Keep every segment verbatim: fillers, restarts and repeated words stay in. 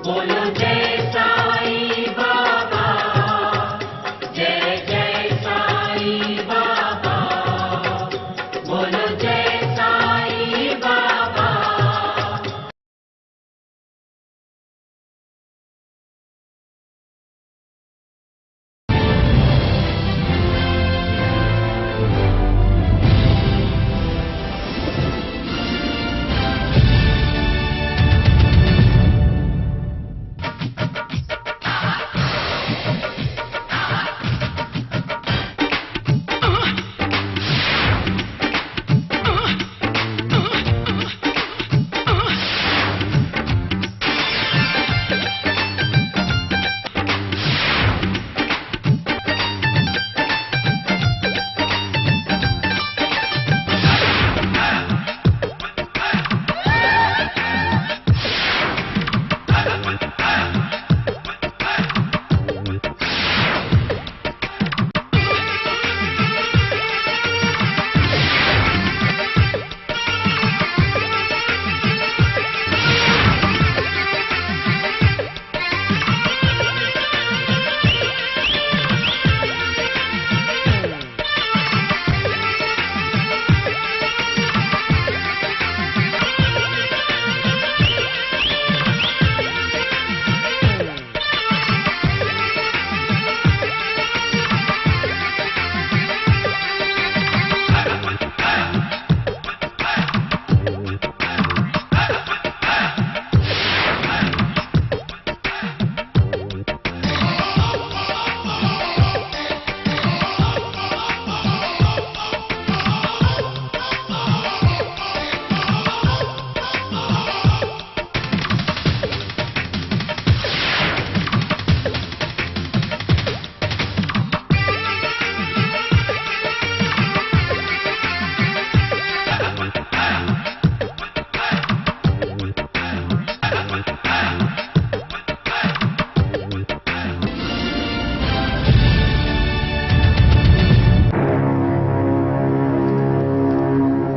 बोलो जय साईं बाबा, जय जय साईं बाबा, बोलो जय साईं बाबा।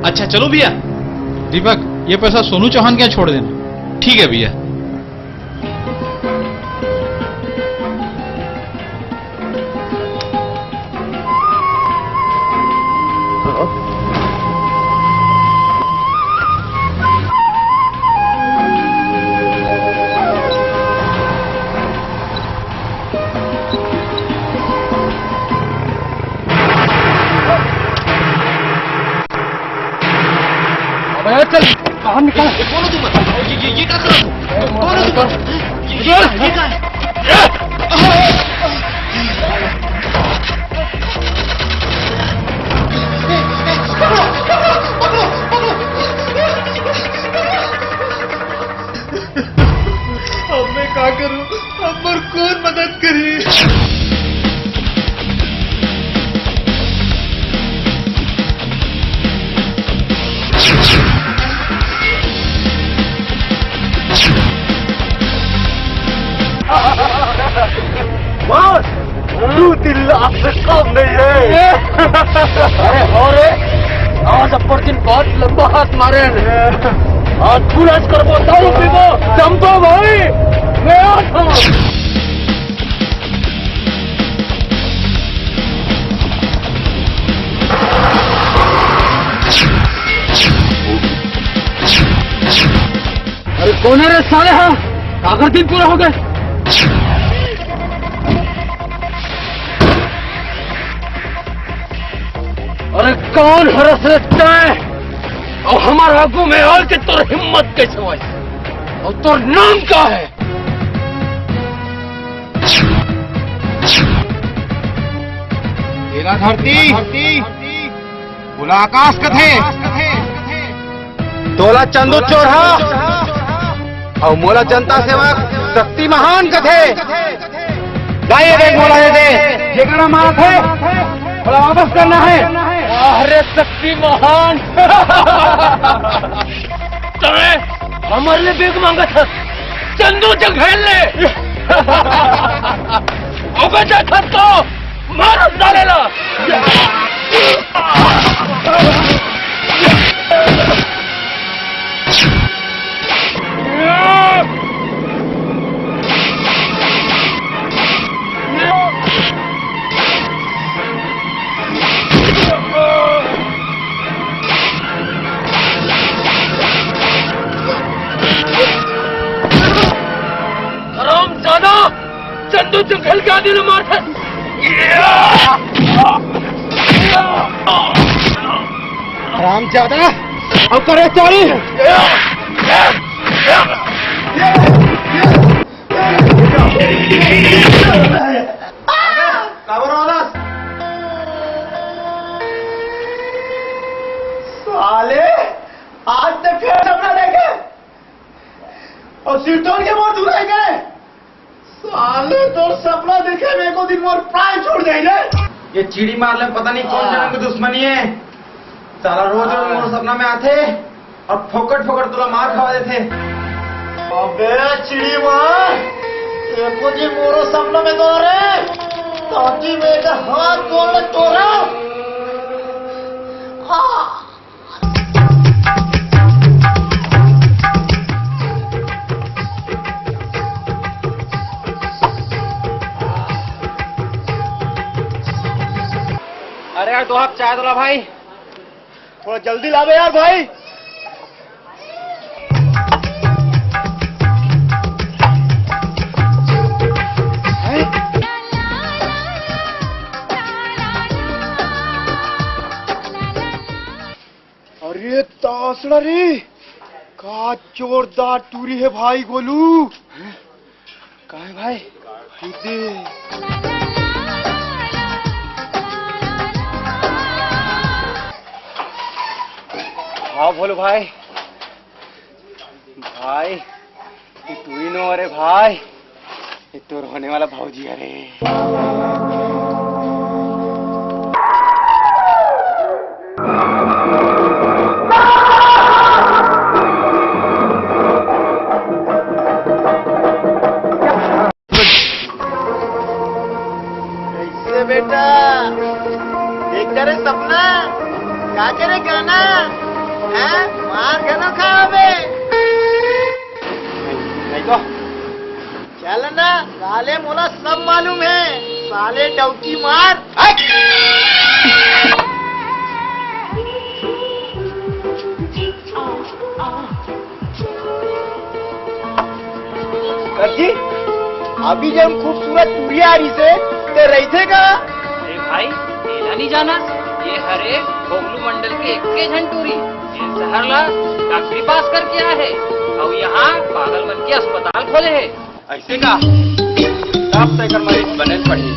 अच्छा, चलो भैया। दीपक, ये पैसा सोनू चौहान के यहाँ छोड़ देना। ठीक है भैया। अबे चल, बाहर निकल। ये, ये कौन है तुम? ये, ये, ये क्या कर रहे हो? कौन है तुम? ये, ये, ये क्या है? अब मैं का करूं? अब मोर कोन मदद करी? मार! दू तीन लाख से कम नहीं है। अरे हो रे, आज अब्बर दिन बहुत लंबा हाथ मारे हैं। आज पूरा करबो, दारू पीबो, जमतो भाई, मैं आता हूँ। अरे कौन है रे साले? हाँ, काकर दिन पूरा हो गए। अरे कौन हरस रे तैं? और हमारे आगू में आके तोर हिम्मत कैसे हुई? और तोर नाम क्या है? तेरा धरती, बोला आकाश कथे। तोला चंदू चोरहा अउ मोला जनता सेवक शक्ति महान कथे। ला ये दे, मोला ये दे। जेकरा मारत हे, ओला वापस करना हे। अरे शक्ति महान। तैं हमर ले भीख मांगत हस, चंदू जघेल ले। अबे देखत तो मारो साले ला। ज्यादा अउ करे चाही। काबर वाला? साले, आज तक फिर सपना देखे अउ सिर तोड़ के मोर दूर रह गए। साले, तोर सपना देखे में एको दिन मोर प्राण छोड़ जाई रे। ये चिड़ी मार ले, पता नहीं कौन हाँ। जन्म की दुश्मनी है। साला रोज रोज हाँ। मोर सपना में आथे अउ फोकट फोकट तोला मार खवा देथे। अबे चिड़ी मार, एको दिन मोरो सपना में तो आ रे, ताकि मैं एकर हाथ गोड़ तोड़ा। हाँ। अरे यार, दो कप चाय दो ला भाई। थोड़ा जल्दी लावे यार भाई। अरे तासड़ा रे, का जोरदार टूरी है भाई गोलू। का है भाई? कूदे। हाँ भोलू भाई, भाई, ये टूरी नो, अरे भाई, ये तोर होने वाला भौजी, अरे। कैसे बेटा? देख करे सपना, का करे गाना? हैं? मार घनो खावे। नहीं तो। चल ना, साले मोला सब मालूम है, साले डौकी मार। हट! सर जी, अभी जब खूबसूरत टूरी आ रही से, ते रही थे का? अरे भाई, तेला नहीं जाना? ये हरे भोगलू मंडल के एक्के झन टूरी, ये शहर ला डॉक्टरी पास करके आए है, अउ यहाँ पागल मन के अस्पताल खोले है। ऐसे का? तब तो एकर मरीज बने पड़ी।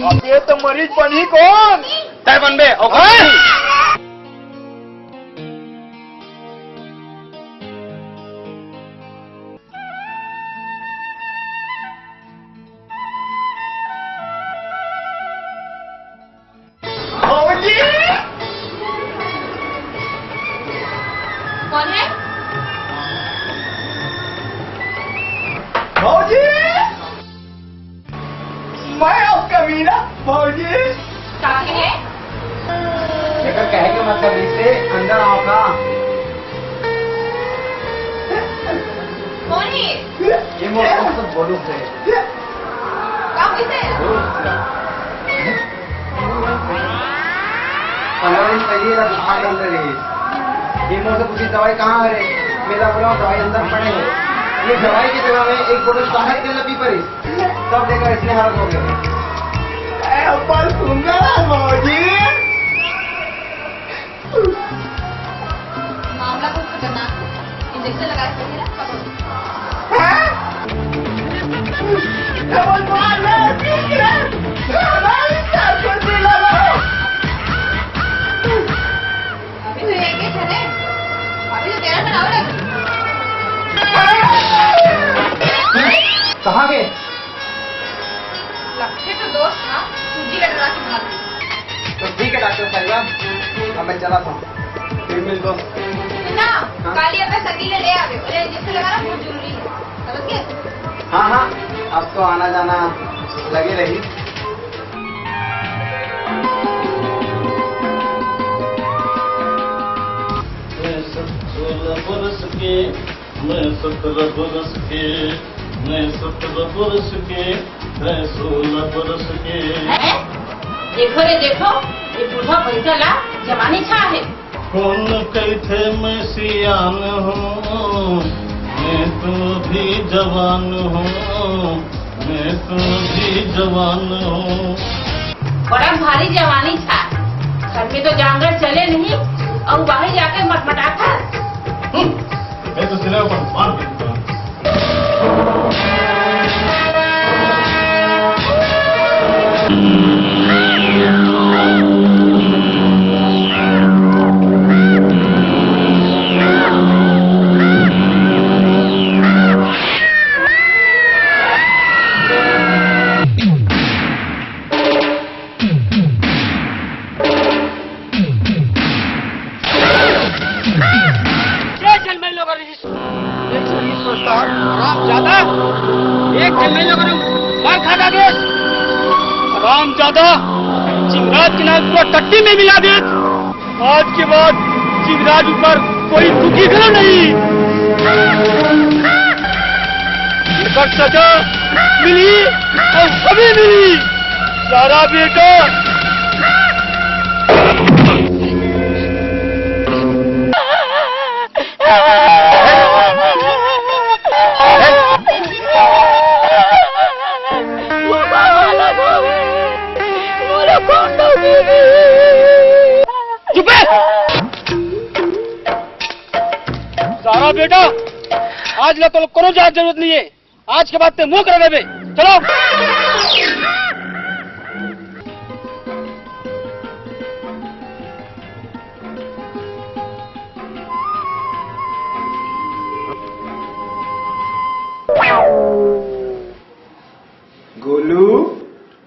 अब ये तो मरीज बनी कौन? तय बनबे, ओकर हाँ? भौजी! कौन है? भौजी! मैं अउ कमीना भौजी। का कहे? एकर कहे के मतलब इसे अंदर आओ का? कौन है? ये मोर दोस्त बोलू से। का होइस हे? पंद्रह दिन पहले एला बुखार चल रही। ये मोर से पूछी दवाई कहाँ है रे? मेरा बोला दवाई अंदर पड़े है। ये दवाई की जगह में एक बोतल शहद के लपी पड़ी। तब देखा इसने हालत हो गया। ए, पर सुन ना, भौजी। मामला बहुत खतरनाक है। इंजेक्शन लगा के पकड़ो। हाँ? डबल मार ले, ठीक है। हमारी साथ में भी लगाओ। अभी तो एक ही है। अभी तो तेरा बनाओ लगी। कहाँ गए? लक्ष्य तो दोस्त ना, सूजी का डरा के भाग गई। तो ठीक है डॉक्टर साहिबा, अब मैं चला था, फिर मिल दो। सुना, हाँ? काली अपना सगी ले, ले आवे, बोले इंजेक्शन लगाना बहुत जरूरी है, समझ गए? हाँ हाँ, अब तो आना जाना लगे रही। मैं सत सोलह बरस के, मैं सत्रह बरस के, मैं सत्रह बरस के, मैं सोलह बरस के। हैं? देखो रे देखो, ये बूढ़ा भैंसा ला जवानी छा है। कौन कहते मैं सियान हूँ, मैं तो भी जवान हूँ, मैं तो भी जवान हूँ। बड़ा भारी जवानी छा, घर में तो जांगर चले नहीं, अउ बाहिर जाके मटमटाथस। हम्म, मैं तो सिले ऊपर मार देता हूँ। एक जन मैं लोग रहिस, एक जन ईश्वर साहब, हराम ज्यादा, एक जन मैं लोग मार खा जागे। हराम ज्यादा, शिवराज के नाम पूरा टट्टी में मिला दे। आज के बाद शिवराज ऊपर कोई दुखी घलो नहीं। एकर सजा मिली और अभी मिली। सारा बेटा। चुप है। सारा बेटा, आज ला तो कोनो जात जरूरत नहीं है। आज के बाद ते मुंह कर देबे। चलो। गोलू।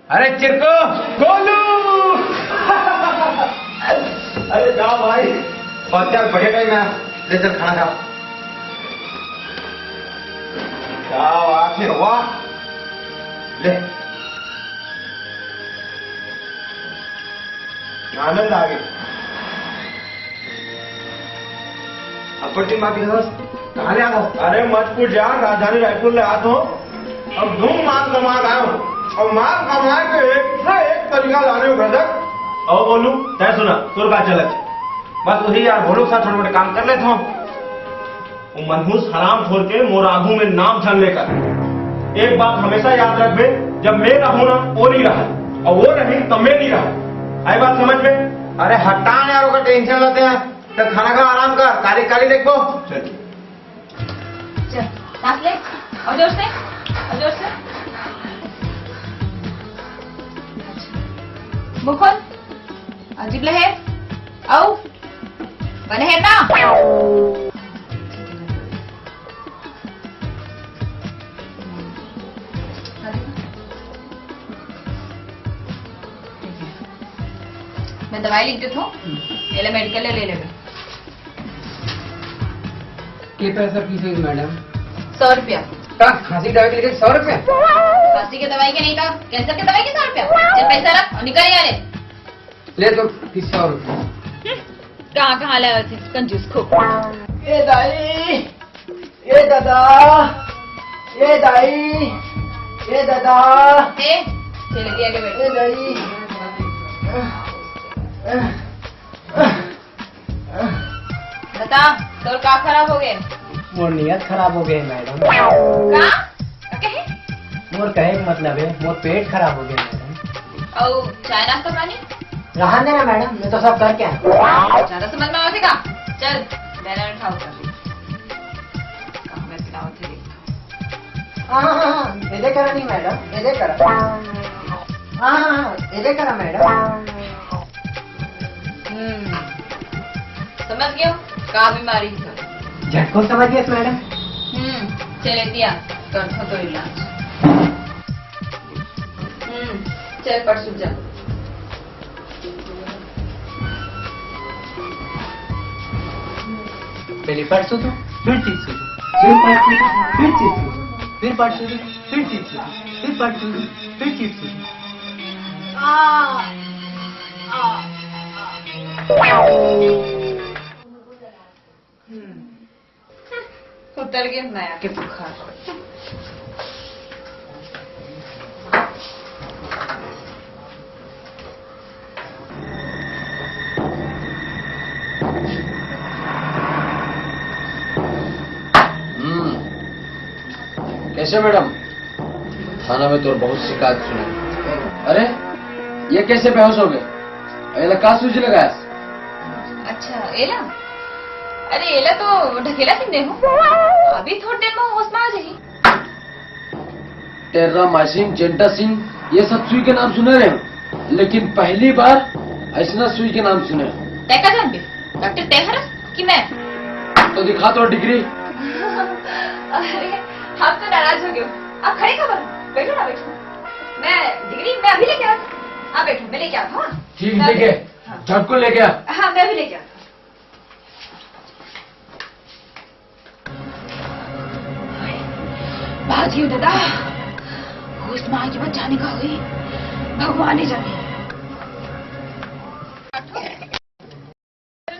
अरे चिरको। गोलू। अरे जा भाई, बहुत यार बढ़िया टाइम है। ले चल खाना खा। क्या बात है, वाह। ले। आनंद आ गया। अब पट्टी मार के दोस्त, कहाँ ले आ गया? अरे मत पूछ यार, राजधानी रायपुर ले आ तो। अब धूम माल कमा के आयो। और माल कमा के एक से एक तरीका लाने हो गजब। और बोलू, तय सुना, तोर का चलत? बस वही यार, भोलू के साथ छोटे मोटे काम कर लेता हूँ। वो मनहूस हराम छोड़ के मोर आगू में नाम झन लेकर। एक बात हमेशा याद रखबे, जब मैं रहूं ना, वो नहीं रहा, और वो रही, तब मैं नहीं रहा। आई बात समझ में? अरे हटा ना यार, ओकर टेंशन लेते हैं। तो खाना खा, आराम कर, काली काली देखबो। चल। चल, सांस ले, और जोर से, और जोर से। मुंह खोल, अजीब लहे, आओ। बने है ना? मैं दवाई लिख देता हूँ, ये ले मेडिकल ले, ले लेबे। के पैसा फीस है मैडम? सौ रुपया। का खांसी की दवाई के लिए सौ रुपया? खांसी की दवाई के नहीं का, कैंसर की दवाई के सौ रुपया। चल पैसा रख और निकल यहाँ ले। ले तो किस्सा और। हम्म, कहाँ कहाँ ले आए थे कंजूस खोपड़ी। ए दाई, ए दादा, ए दाई, ए दादा। ए, चले दिया के बैठ। ए दाई। बता, तोर का खराब हो गए? मोर नियत खराब हो गए मैडम। का? का कहे? मोर कहे के मतलब है, मोर पेट खराब हो गए मैडम। अउ चाय नाश्ता पानी? रहन देना मैडम, मैं तो सब करके आया। ज्यादा समझ में आवत हे का? चल, बैनर उठाओ कर। कहाँ में पिलावत हे देखता हूँ। हाँ, हाँ, हाँ, हाँ, एदे करा नहीं मैडम, एदे करा। हाँ, हाँ, हाँ, एदे करा मैडम। हम्म, समझ गयो का बीमारी हे? झटको समझ गए मैडम। हम्म, चले दिया, करथो तो इलाज। हम्म, चल परसों जा। पहले परसों तो, फिर तीसों तो, फिर परसों तो, फिर तीसों तो, फिर परसों तो, फिर तीसों तो, फिर परसों तो, फिर तीसों तो। आ, आ, आ। हम्म। उतर गया नया के बुखार। हम्म। कैसे मैडम? थाना में तो बहुत शिकायत सुनी। अरे, ये कैसे बेहोश हो गए? ये का सूजी लगाया? अच्छा, एला? अरे, एला तो ढकेला सिंह दे हूँ। अभी थोड़ी देर में होश में आ जाही। टेर्रामाइसिन, जेंटासिन, ये सब सुई के नाम सुने रहे हूँ, लेकिन पहली बार ऐसना सुई के नाम सुने हूँ। तै का जानबे? डॉक्टर तै हरस कि मैं? तो दिखा तो डिग्री। अरे, आप तो नाराज हो गए हो। आप खड़े कब हो? बैठो ना, बैठो। मैं डिग्री मैं अभी लेके आती हूँ। आप बैठो, मैं लेके आती हूँ, हाँ? ठीक, मैं लेके, अभी, हाँ। झटको लेके आ। हाँ, मैं अभी लेके आती हूँ। बाजी दादा, होश में आके बचाने का हुई, भगवान ही जाने।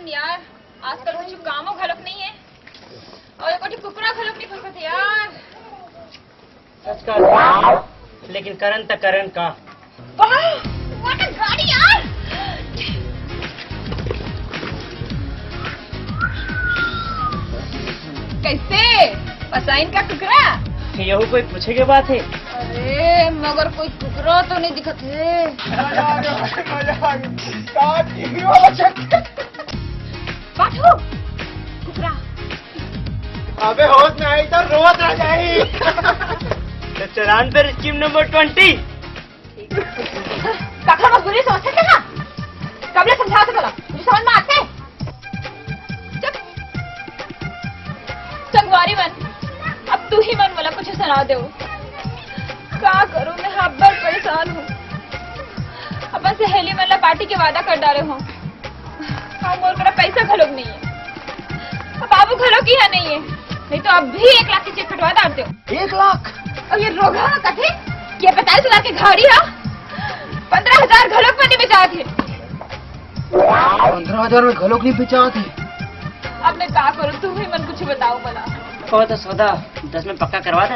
यार, आजकल कुछ कामो घलोक नहीं है और एको ठो कुकरा घलोक नहीं फंसत यार। सच का, लेकिन करन त करन का? वाह, what a गाड़ी यार। कैसे, पसाइन का कुकरा? यहू कोई पूछे के बात है? अरे, मगर कोई कुकरा तो नहीं दिखत है। मजा आ गया, मजा आ गया। का टीवी वाला चक्कर। पाठू, कुकरा। अबे होश में आई तो रोज आ जाई। तो चलान पे स्कीम नंबर ट्वेंटी। काखर मजबूरी समझते थे ना? कबले समझाते बोला, मुझे समझ में आते? चुप। संगवारी मन, अब तू ही मन मोला कुछ सलाह दे। का करूं, मैं हब्बड़ परेशान हूँ। अपन सहेली मन ला पार्टी के वादा कर डारे हूँ। हाँ, मोर करा पैसा घलोक नहीं है। अब बाबू घलोक इहाँ नहीं है, नहीं तो अब भी एक लाख के चेक कटवा डारते हो। एक लाख? और ये रोगहा कथे कि ये पैंतालीस हजार के घड़ी है, पंद्रह हजार घलोक में नहीं बेचात है। पंद्रह हजार में घलोक नहीं बेचात है। अब मैं का करूँ, तुम ही मन कुछ बताओ भला। कहो तो सौदा दस में पक्का करवा दे।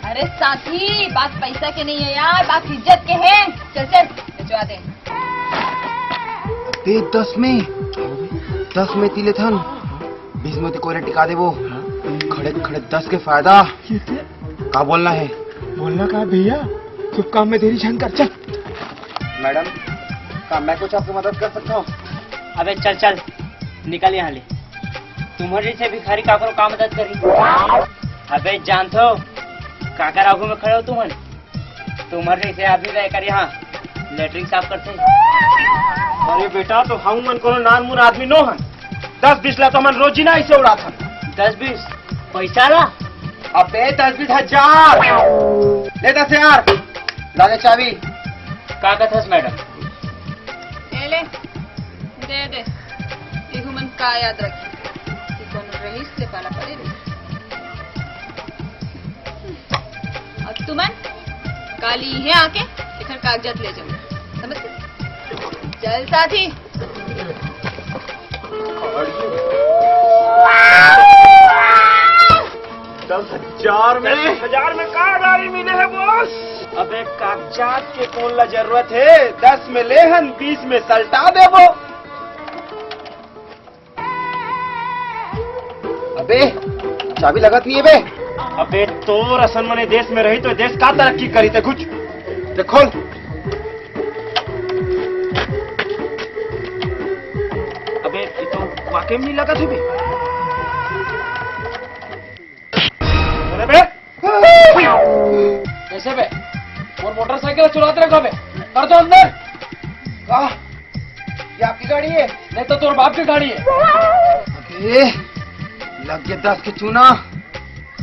अरे साथी, बात पैसा के नहीं है यार, बात इज्जत के है। चल चल, बेचवा दे। दे दस में, दस में ती लेथन, बीस में ती कोरे टिका देबो। खड़े खड़े दस के फायदा। का बोलना है? बोलना का है भैया? शुभ काम में देरी झन कर, चल। मैडम, का मैं कुछ आपकी मदद कर सकता हूँ? अबे चल चल, निकल यहाँ ले। तुम्हर जैसे भिखारी काकरो का मदद करी? अबे जानथो, काकर आगू में खड़े हो तुमन? तुम्हर जैसे आदमी का एकर यहाँ लेटरिन साफ करते। अरे बेटा, तो हम मन कोनो नानमुन आदमी नो हन। दस बीस ला तो हमन रोजीना ऐसे उड़ाथन। दस बीस? पैसा ला? अबे दस बीस हजार। ले दस हजार। ला ले चाबी। का कथस मैडम? ले ले, दे दे। एहू मन का याद रखी कि कोनो रईस ले पाला पड़े रही। अउ तुमन काली इहें आके एखर कागजात ले जाओ, समझ गे? चल साथी। दस हजार में? दस हजार में का गाड़ी मिले है बॉस? अबे कागजात के कौन ला जरूरत है? दस में लेहन, बीस में सलटा देबो। अबे, चाबी लगत नहीं है बे। अबे, तोर असन मने देश में रही तो देश का तरक्की करी ते कुछ? ते खोल। अबे, ये तो वाकई में नहीं लगत है बे। अरे बे, कैसे बे? और मोटरसाइकिल चुराते रखा बे? कर दो अंदर। का? ये आपकी गाड़ी है? नहीं तो तोर बाप की गाड़ी है। अबे, लग गया दस के चूना।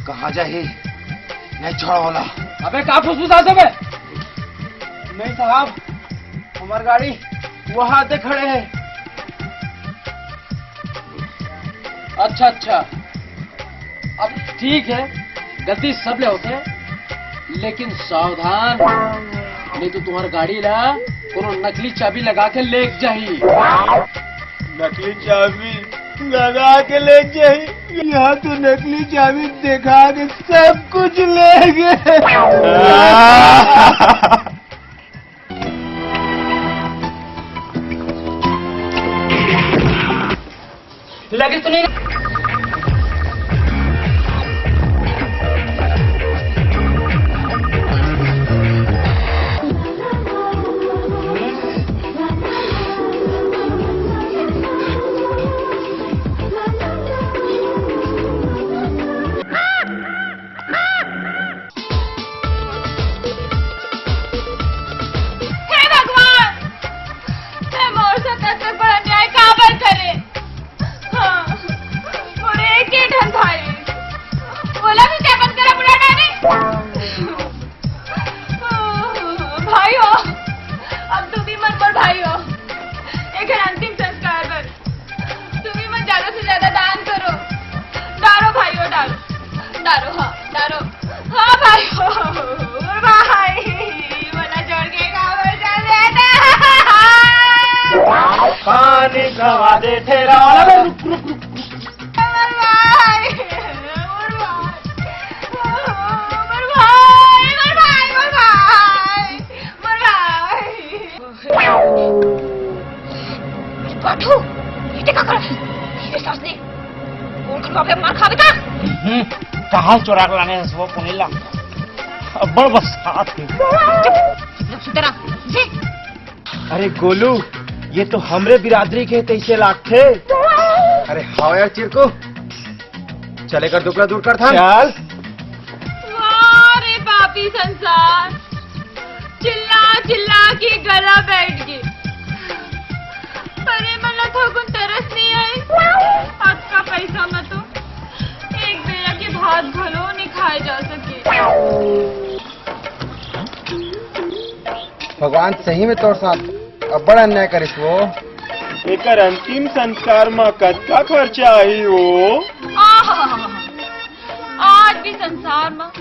कहाँ जाही? नहीं छोड़ा वाला। अबे, का फुसफुसाते बे? नहीं साहब, हमारी गाड़ी वहाँ दे खड़े है। अच्छा, अच्छा, अब ठीक है, गलती सब ले होथे, लेकिन सावधान, नहीं तो तुम्हार गाड़ी ला कोनो नकली चाबी लगा के लेग जाही। नकली चाबी लगा के लेग जाही? यहाँ तो नकली चाबी दिखा के सब कुछ ले गए। लगे तो नहीं। आवाजे ठेला वाला, अबे रुक, रुक, रुक, रुक। मोर भाई, मोर भाई, मोर भाई, मोर भाई, मोर भाई, मोर भाई, मोर भाई। पाठू, ये का कर? ये सास ने कौन करवा पे मार खावे का? हम्म, कहाँ चोरा के लाने हस वो पुनीला? अब्बड़ बस हाथ है। चुप, जब सुतरा, जी। अरे गोलू, ये तो हमरे बिरादरी के तइसे लागथे। अरे हाव यार चिरकू, चले कर दुखला दूर कर था। चल। वाह रे पापी संसार, चिल्ला चिल्ला के गला बैठ गे। अरे मन ला थोकुन तरस नहीं आए। अतका पैसा म तो एक बेला के भात घलो नहीं खाए जा सके। भगवान सही में तोर साथ अब्बड़ अन्याय करिस वो। एकर अंतिम संस्कार म कतका खर्चा आही वो? आहा, आज भी संसार म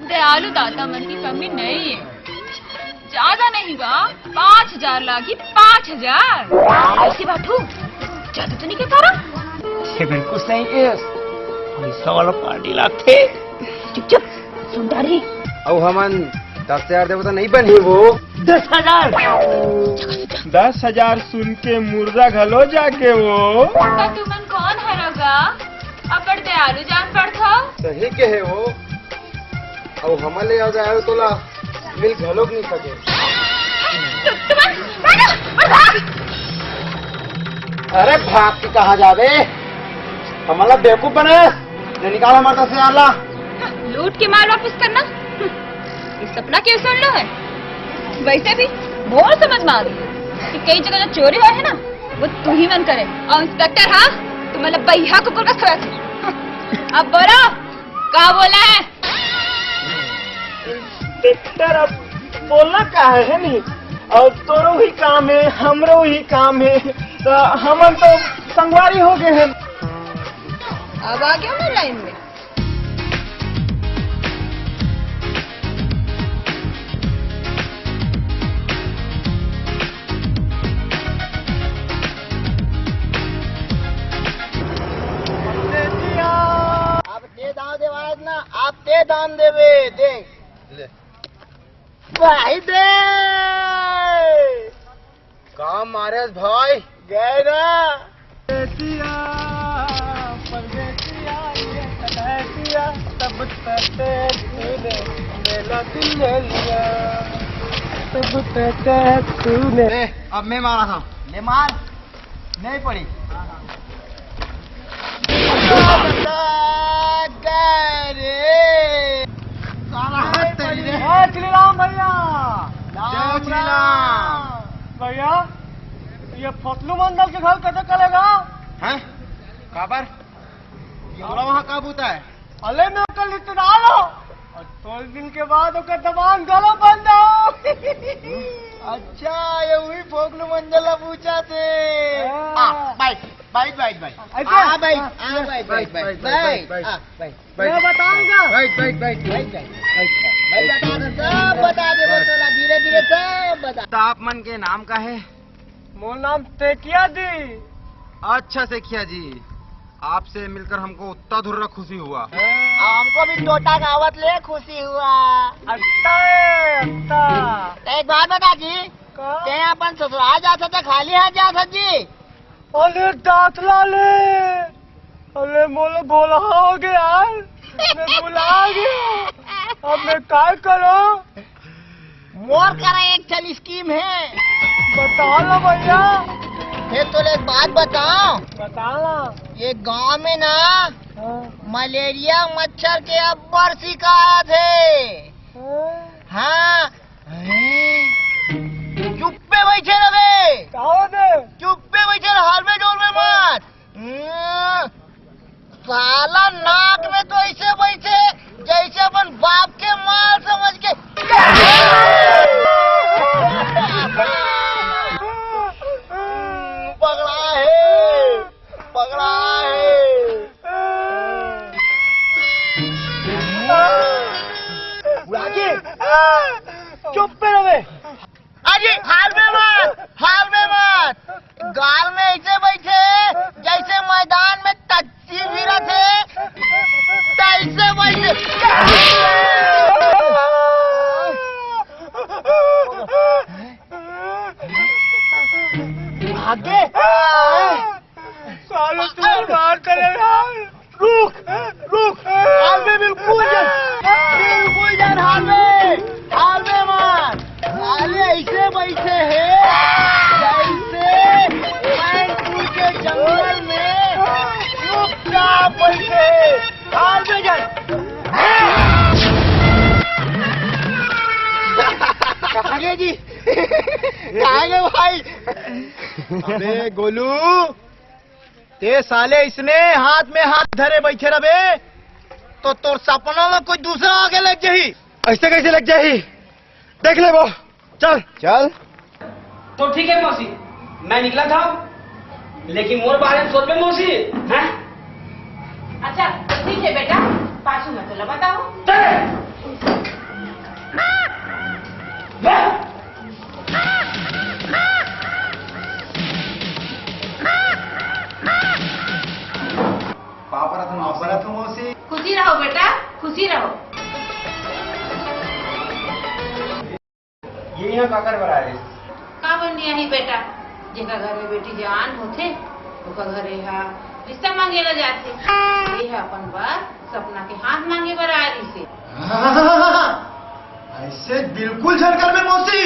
दयालु दाता मन की कमी नहीं है। ज्यादा नहीं बा, पाँच हजार लागी, पाँच हजार। ऐसे बात हो, ज्यादा तो नहीं कहता रहा। ये बिल्कुल सही है, पैसा वाला पार्टी लागथे। चुप चुप, सुन डारी। अउ हमन दस हजार देबो तो नहीं बनही वो। दस हजार। दस हजार सुन के मुर्दा घलो जागे वो। त तुमन कौन हरो गा? अब्बड़ दयालु जान पड़थव। सही कहे वो। अउ हमन ले याद आयो तोला मिल घलोक नहीं सके। तु-, तुमन भागो, और भाग। अरे भाग के कहाँ जाबे? हमन ला बेवकूफ बने। ले निकाल हमर दस हजार ला। लूट के माल वापस करना, ये सपना क्यों सुन लो है? वैसे भी मोर समझ में आ गई कि कई जगह जो चोरी हुआ है ना, वो तू ही मन करे। और इंस्पेक्टर, हाँ, तू मतलब बहिया कुकुर का खड़ा थी। अब बोलो, का बोला है? इंस्पेक्टर, अब बोलना का है, है नहीं? अब तोरो ही काम है, हमरो ही काम है, तो हमन तो संगवारी हो गए हैं। अब आ गया मैं लाइन में। आप ते दान देवायत ना, आप ते दान देवे, देख। ले। भाई दे। का मारेस भाई? गए ना। परदेसिया, परदेसिया, ये परदेसिया, तब तक तूने मेरा दिल ले लिया, तब तक तूने। ए, अब मैं मारा था। ले मार। नहीं पड़ी। अरे! साला हाथ तेरी रे। जय श्री राम भैया। जय श्री राम। भैया, ये फसलू मंडल के घर कते कलेगा? हैं? काबर? ये बोला वहाँ का बूता है? अले मैं कल इतना लो। और थोड़े दिन के बाद ओकर दबान गला बंद हो। अच्छा, ये वही फोकलू मंडल ला पूछा थे। हाँ। आ, बैठ, बैठ, बैठ, बैठ। ऐसे? आ, बैठ, हाँ, आ, बैठ, बैठ, बैठ, बैठ, बैठ, बैठ, बैठ, बैठ। आ, बैठ, बैठ, मैं बताऊंगा। बैठ, बैठ, बैठ, बैठ, बैठ, बैठ, बैठ। मैं बता दूं, सब बता दे, बस थोड़ा धीरे, धीरे सब बता। तो आप मन के नाम का है? मोर नाम सेकिया जी। अच्छा सेकिया जी, आपसे मिलकर हमको उत्ता धुर्रा खुशी हुआ। हमको भी टोटा गावत ले खुशी हुआ। अच्छा है, अच्छा। तो एक बात बता जी, का? ते अपन ससुराल जात हस तो खाली हाथ जात हस जी? अरे दातला ले, अरे मोला भोला हो गया यार, मैं भुला गया। अब मैं काय करूं? मोर करा एक ठन स्कीम है। बता लो भैया। फिर तोले एक बात बताओ। बता लो। ये गांव में ना हाँ। मलेरिया मच्छर के अब्बड़ शिकायत है। हाँ। हाँ। हैं? चुप्पे बैठे रहे। का होत हे? चुप्पे बैठे रहे, हरबे डोलबे मत। हम्म, साला नाक में तो ऐसे बैठे जैसे अपन बाप के माल समझ के। पकड़ा है, पकड़ा है। उड़ा के। चुप्पे रहे। अरे, हाल में मत, हाल में मत। काल में ऐसे बैठे, जैसे मैदान में तच्ची भिरत हे, तैसे बैठे। भागे। साले तू मार करे यार। रुक, रुक। हालवे बिल्कुल जन, बिल्कुल जन हालवे, हालवे मार। साले ऐसे बैठे हे, जैसे मैनपुर के जंगल में चुपचाप बैठे हे। हालवे जन। कहाँ गए जी? कहाँ गए भाई? अबे गोलू, ते साले इसने हाथ में हाथ धरे बैठे रहे, तो तोर सपना में कोई दूसरा आगे लग जाही। ऐसे कैसे लग जाही? देख ले वो, चल। चल। तो ठीक है मौसी, मैं निकला था, लेकिन मोर बारे में सोचबे मौसी, हैं? अच्छा, ठीक है बेटा, पाछू में तो लबा बताओ। चल। खुशी रहो बेटा, खुशी रहो। ये यहाँ काकर बर आए? का बन रहा है बेटा, जेकर घर में बेटी जवान होथे, ओकर घर यहाँ रिश्ता मांगे ला जाथे। ये है अपन बर सपना के हाथ मांगे बर आए रहिसे। ऐसे बिल्कुल झन करबे मौसी,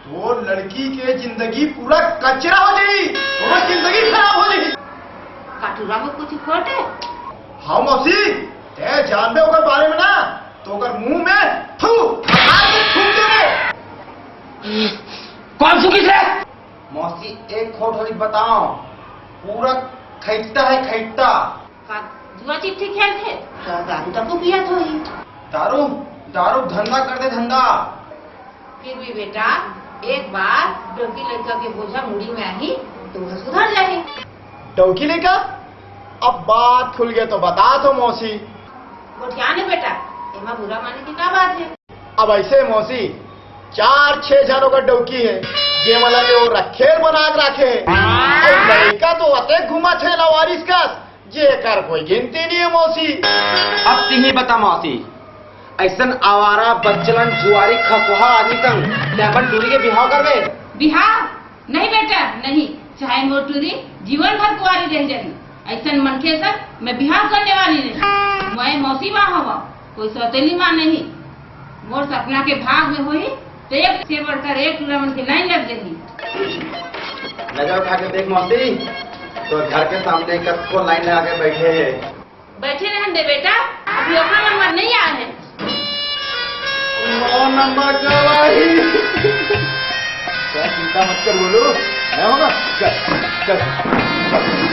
तोर लड़की के जिंदगी पूरा कचरा हो जाही, तोर जिंदगी खराब हो जाही। का टूरा में कुछ खोट है? हाँ मौसी, ते जानबे ओकर बारे में ना, तो ओकर मुंह में थू, मार के थूक देबे। कौन थूकिस रे? मौसी, एक खोट होली बताओ, पूरा खैता है, खैता। का जुआ चिट्ठी खेलथे? का दारू तको पियत होही? दारू, दारू धंधा कर दे, धंधा। फिर भी बेटा, एक बार डौकी लड़का के बोझा मुड़ी में आही, तो वह सुधर जाही। डौकी लड़का? अब बात खुल गया तो बता तो मौसी। गोठियान हे बेटा, एमा बुरा माने की का बात है? अब ऐसे मौसी, चार छह झन ओकर डौकी है, जे मन ला वो रखेल बना के राखे है। अउ लड़का तो अतेक घुमा थे लावारिस कस, जेकर कोई गिनती नहीं है मौसी। अब तिही बता मौसी, ऐसन आवारा बच्चलन जुआरी खसुहा आदमी संग ते अपन टूरी के बिहाव करबे? बिहाव? नहीं बेटा, नहीं। चाहे मोर टूरी जीवन भर कुंवारी रह जाही, ऐसन मनखे संग मैं बिहाव करने वाली नहीं। मैं मौसी माँ हवा, कोई सौतेली माँ नहीं। मोर सपना के भाग में होही, तो एक से बढ़कर एक टूरा मन के लाइन लग जाही। नजर उठा के देख मौसी, तो घर के सामने कतको लाइन लगा के बैठे हैं। बैठे रहन दे बेटा, अभी अपना नंबर नहीं आया है। नौ नंबर का भाई। क्या चिंता मत कर बोलू, मैं हूँ ना। चल, चल,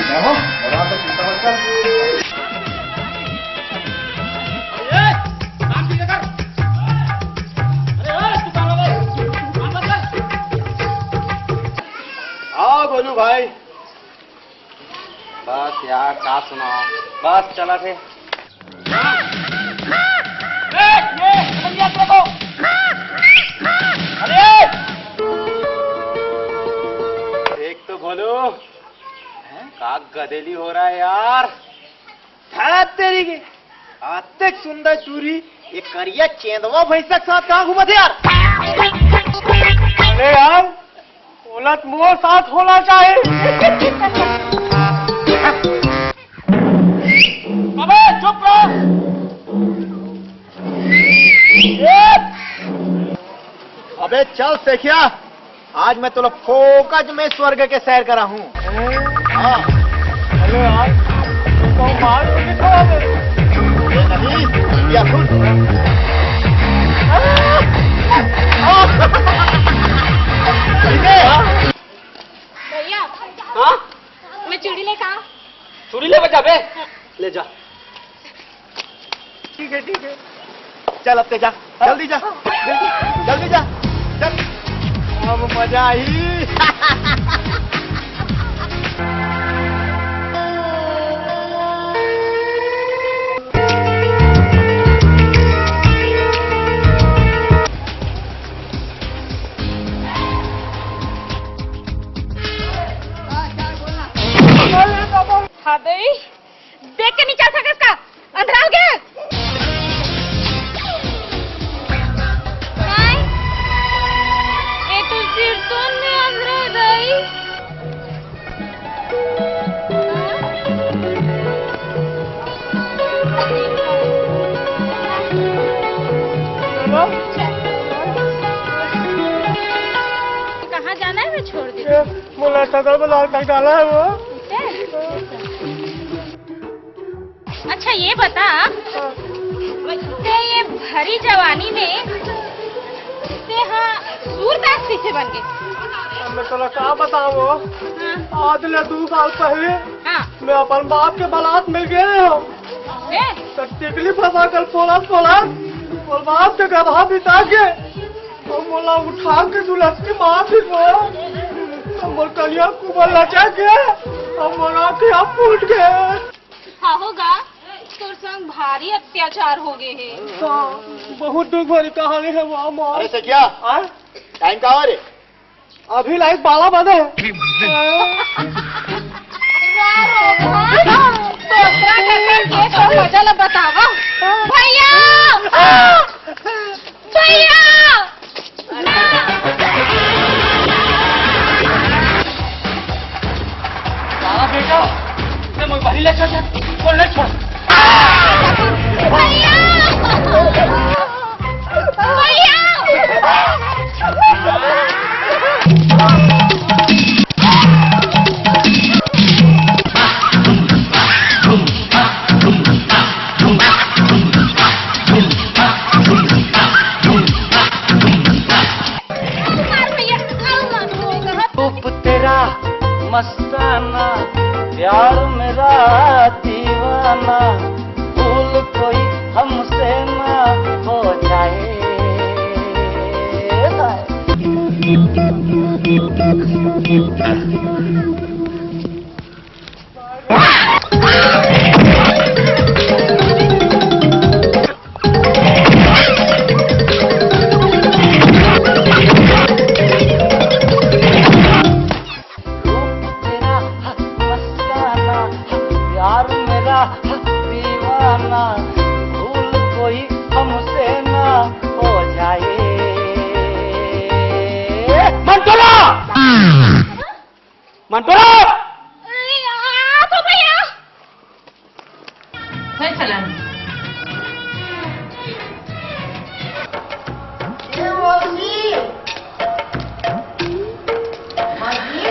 मैं हूँ, और आप चिंता मत कर। अरे, काम ठीक है कर। अरे, ओए, दुकान वाले, काम मत कर। आओ गोलू भाई। बस यार, का सुनाओ, बस चलत हे। ए, ए, भैया देखो। अरे! देख तो भोलू, का गदेली हो रहा है यार। धत तेरी के, अतेक सुंदर टूरी, ये करिया चेंदवा भैंसा के साथ कहाँ घूमत हे यार? अरे यार, ओला तो मोर साथ होना चाही। अबे चुप रह। अबे चल सेखिया, आज मैं तोला फोकट में स्वर्ग के सैर कराहूँ। हाँ। अरे यार, तो मार मुझे थोड़ा दे। ये नहीं, या सुन। ठीक है? भैया, हाँ? मैं चूड़ी लेके आ। चूड़ी लेके जाबे? ले जा। ठीक है, ठीक है। चल, अब ते जा, जल्दी जा, जल्दी, जल्दी जा, चल। अब मजा आई। कहाँ जाना है, मैं छोड़ देती हूँ। ये मोला सदर बाजार तक जाना है वो। अच्छा, ये बता, ते ये भरी जवानी में ते हा सूरदास कइसे बन गे? मैं तोला का बतावं? हाँ। आज ले दू साल पहले हाँ। मैं अपन बाप के बारात में गे हंव। ए? त टिकली फंसा कर फोड़त फोड़त मोर बाप के गधा बिता गे। अउ मोला उठा के दुलस के मार दिस। अउ मोर कनिहा कुबर लचा के अउ मोर आँखिया फूट गे। हाँ होगा, तोर संग भारी अत्याचार हो गे हे। हाँ, बहुत दुख भरी कहानी हे वो मोर। अरे सखिया, हाँ? टाइम का हो रे? अभी लाइट बारह बजे। वाह रे वाह, तोर संग के तो मजा ला बतावा। भैया! भैया! साला बेटा, ते मोर बहिनी ला छोड़ दे, मोला नहीं छोड़। भैया! भैया! रूप तेरा मस्ताना, प्यार मेरा दीवाना, भूल कोई हमसे ना हो जाए। रूप तेरा मस्ताना, प्यार मेरा दीवाना, भूल कोई हमसे ना हो जाए। मंटोला! मंटोला! अरे यार, तो भैया। है चलन। ए मौसी। मौसी।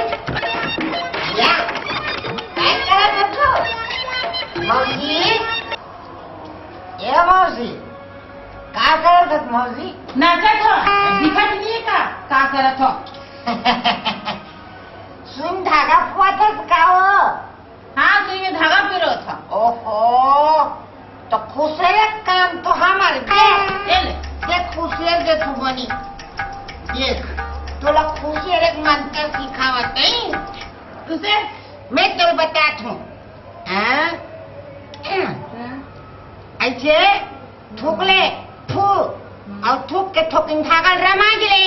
या। काय करत हस? मौसी। ए मौसी। का करत हस मौसी? नाचत हो। दिखत नहीं है का? का करत हो? सुई धागा पुआत हस का हो? हाँ, सुई में धागा पिरोत हंव। ओहो, तो खुसेर के काम तो हमर हे। ए ले। देख, खुसेर दे तू बनी। देख, तोला खुसेर के मंत्र सिखावत हंव। खुसेर? मैं तोला बतात हंव। हाँ? हाँ। अइसे थूक ले, थू, अउ थूक के थोकिन धागा ल रमाज ले,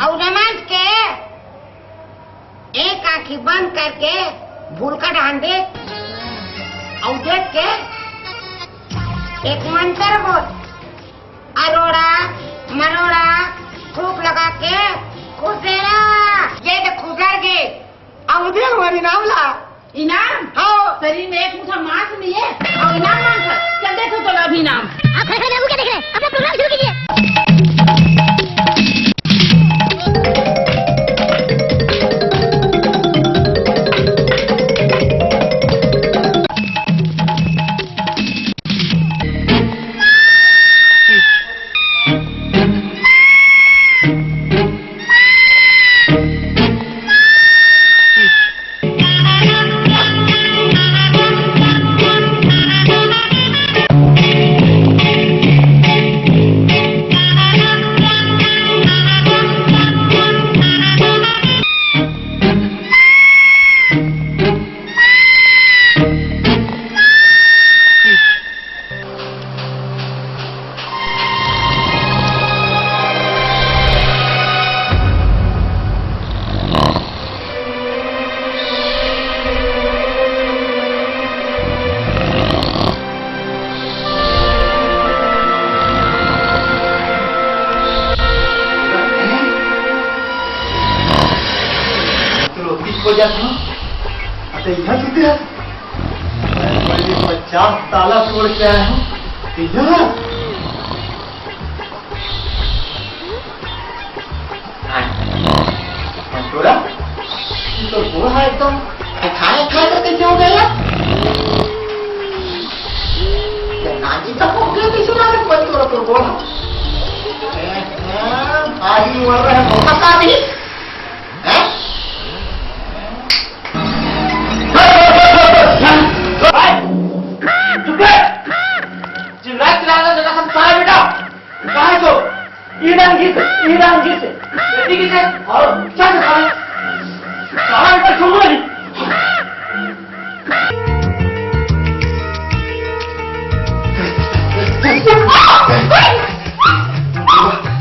अउ रमाज के एक आँखी बंद करके भुलका डाहन देख, अउ देख के एक मंत्र बोल, अरोड़ा, मरोड़ा, थूक लगा के खुसेरा। ये देख खुसर गे। अउ दे हमार इनाम ला। इनाम? हाँ। शरीर में एक मुट्ठा मांस नहीं है अउ इनाम मांगत हस। चल दे तोला अभी इनाम। आप खड़े खड़े बाबू क्या देख रहे हैं? अपना प्रोग्राम शुरू कीजिए। ताला तोड़ के आया हूँ। इधर। मंटूरा, ये तो बूढ़ा एकदम खाए खाए तो कैसे हो गया? ये नानी तो हो गया, कैसे हो गया? मंटूरा तो बूढ़ा। आज ही मर रहा है, पता नहीं। हैं? चुप रहे! चिल्ला चिल्ला कर जगह सब सारा बेटा। कहाँ है तो? ईरान जी से, ईरान जी से। बेटी की से? और क्या से सारे? कहाँ बेटा सुन नहीं?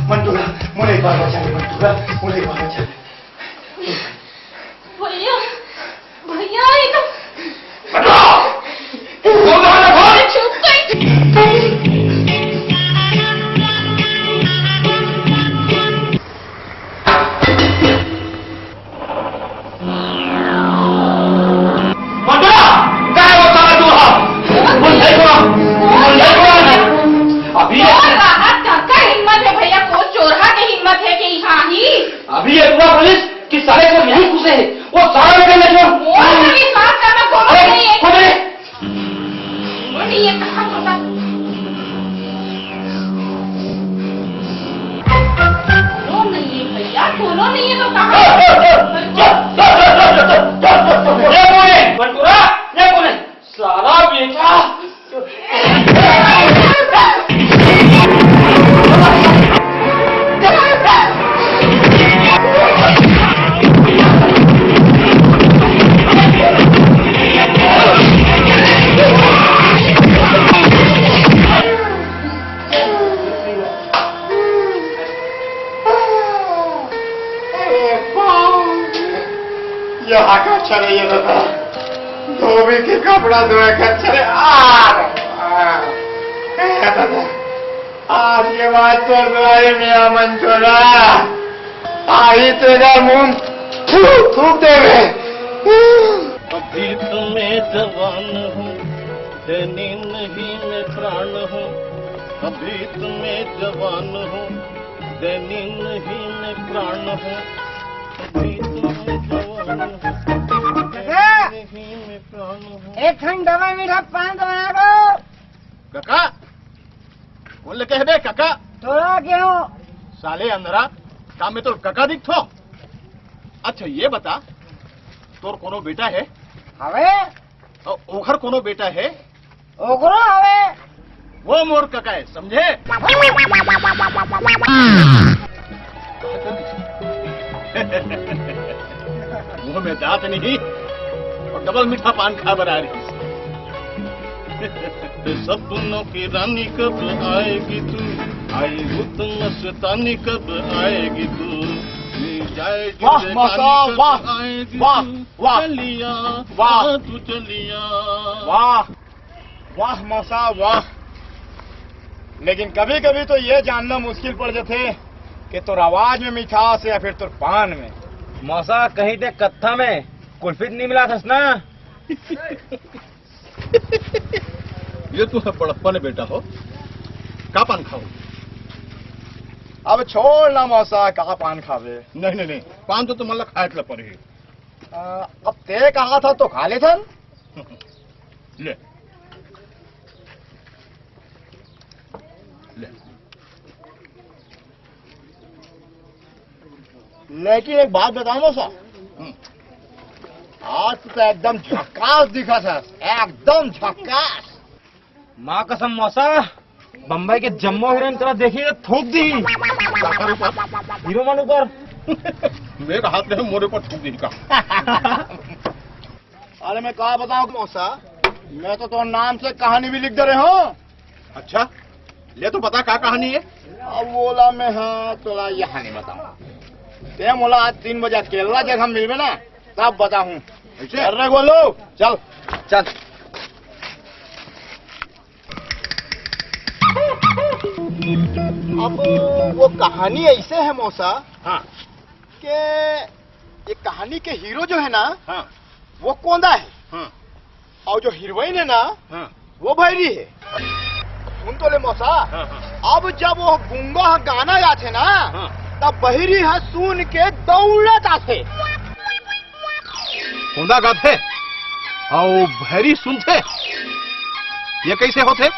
मंटूरा, मुझे एक बार बचा ले, मंटूरा, मुझे एक बार बचा ले। भैया, भैया, ये तो चुप कर। मंटूरा, क्या है वो साला चूहा? बोल, नहीं बोला, बोल, नहीं बोला। अभी ये कौन रहा? काका हिम्मत है भैया, कौन चोरहा के हिम्मत है कि यहाँ ही? अभी ये हुआ पुलिस कि साले को यहीं घुसे हैं। वो सारा लेकर ले जाओ। वो तो विश्वास करना, कौन अरे, नहीं है? खोल दे। वो नहीं है, कहाँ खोला? वो नहीं है भैया, खोलो नहीं है तो कहाँ? ये कौन है? मंटूरा, ये कौन है? साला बेटा। यहाँ का चले ये दादा, धोबी के कपड़ा धोए का चले। आ, आ, ए दादा, आज के बाद तो दुआरे में आ मंटूरा, आई तेरा मुंह थूक, थूक देवे। अभी तो मैं जवान हूँ, देनी नहीं मैं प्राण हूँ। अभी तो मैं जवान हूँ, देनी नहीं मैं प्राण हूँ। अभी तो मैं जवान हूँ, देनी नहीं मैं प्राण हूँ। एक ठन डबल मीठा पान तो बना दो। काका, कौन ले कह दे काका? तोरा क्यों? साले अंधरा, का मैं तोर काका दिखथो? अच्छा ये बता, तोर कोनो बेटा है? हवे। और ओखर कोनो बेटा है? ओकरो हवे। वो मोर काका है, समझे? मुंह में दांत नहीं और डबल मीठा पान खा बना रही। सपनों की रानी कब आएगी तू, आई भूत मस्तानी कब आएगी तू, मिल जाएगी वाह, शैतानी मौसा, कब वाह, आएगी वाह, तू, वाह, चलिया, वाह। तू चलिया। वाह, वाह मौसा, वाह। लेकिन कभी-कभी तो ये जानना मुश्किल पड़ जाथे कि तोर आवाज में मिठास है या फिर तोर पान में। मौसा, कहीं ते कत्था में कुल्फी नहीं मिला थस ना? ये तो है बड़प्पन बेटा हो। का पान खाओ? अब छोड़ ना मौसा, का पान खावे? नहीं, नहीं, नहीं, पान तो तुमला खाए ला पड़ही। आ, अब ते कहा था तो खा लेथन। ले। ले। लेकिन एक बात बताओ ना सर, हम्म। आज तो एकदम झक्कास दिखा सर, एकदम झक्कास। माँ कसम मौसा, बम्बई के जम्मो हीरोइन तोला देखी त थूक दी। काकर ऊपर? हीरो मन ऊपर। मेरे हाथ में मोरे ऊपर थूक दी का। अरे मैं का बताऊं मौसा, मैं तो तोर नाम से कहानी भी लिख दे रहे हूँ। अच्छा, ले तो बता का कहानी है। अब बोला मैं हाँ तोला यहाँ नहीं बताऊँ। ते मोला आज तीन बजे अकेला जगह मिलबे ना, तब बताऊँ। ऐसे? अरे गोलू, चल। चल। अब वो कहानी ऐसे है मौसा हाँ। कि ये कहानी के हीरो जो है ना हाँ। वो कोंदा है हाँ। और जो हीरोइन है ना हाँ। वो भैरी हे। सुन तो ले मौसा, हाँ, हाँ। अब जब वो गुंगा ह गाना गाथे ना, हाँ। तब बहिरी ह सुन के दौड़त आथे। कोंदा गाथे, अउ भैरी सुनथे, ये कैसे होथे?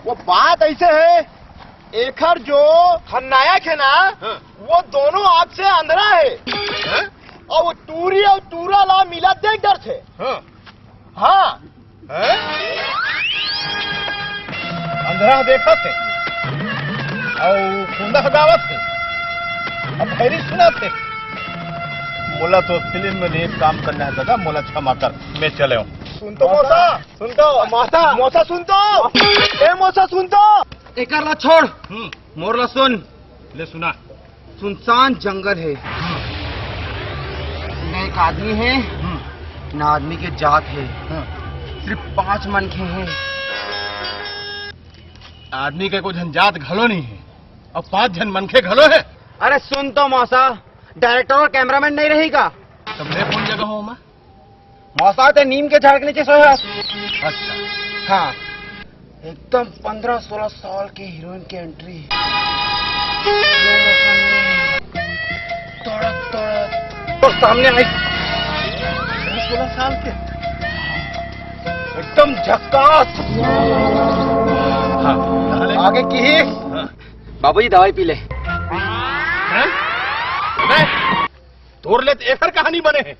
वो बात ऐसे हे, एखर जो खलनायक हे ना, हाँ। वो दोनों आँख से अंधरा हे। हाँ? अउ वो टूरी अउ टूरा ला मिला देख डरथे। हाँ। हाँ। हैं? अंधरा देखत हे, अउ कोंदा गावत हे, अउ भैरी सुनत हे। मोला तो फिल्म में नहीं काम करना है दादा, मोला क्षमा कर, मैं चले हूँ। सुन तो मौसा, सुन तो मौसा, मौसा सुन तो, ए मौसा सुन तो। एकर ला छोड़, हम्म। मोर ला सुन। ले सुना। सुनसान जंगल हे, हम्म। न एक आदमी हे, हम्म। न आदमी के जात हे, हम्म। सिर्फ पांच मनखे हे। आदमी के कुछ झन जात घलो नहीं हे, अउ पांच झन मनखे घलो हे। अरे सुन तो मौसा, डायरेक्टर अउ कैमरामैन नहीं रही का? तब मैं कौन जगह हूँ मैं? मौसा ते नीम के झाड़ के नीचे सोए हस। अच्छा। हाँ, एकदम पन्द्रह सोलह साल के हीरोइन के एंट्री। तड़क तड़क। और सामने आई। पन्द्रह सोलह साल के। एकदम झक्कास। हाँ, आगे की ही। हाँ। बाबूजी, दवाई पी ले। हैं? अबे, तोर ले तो एकर कहानी बने हे।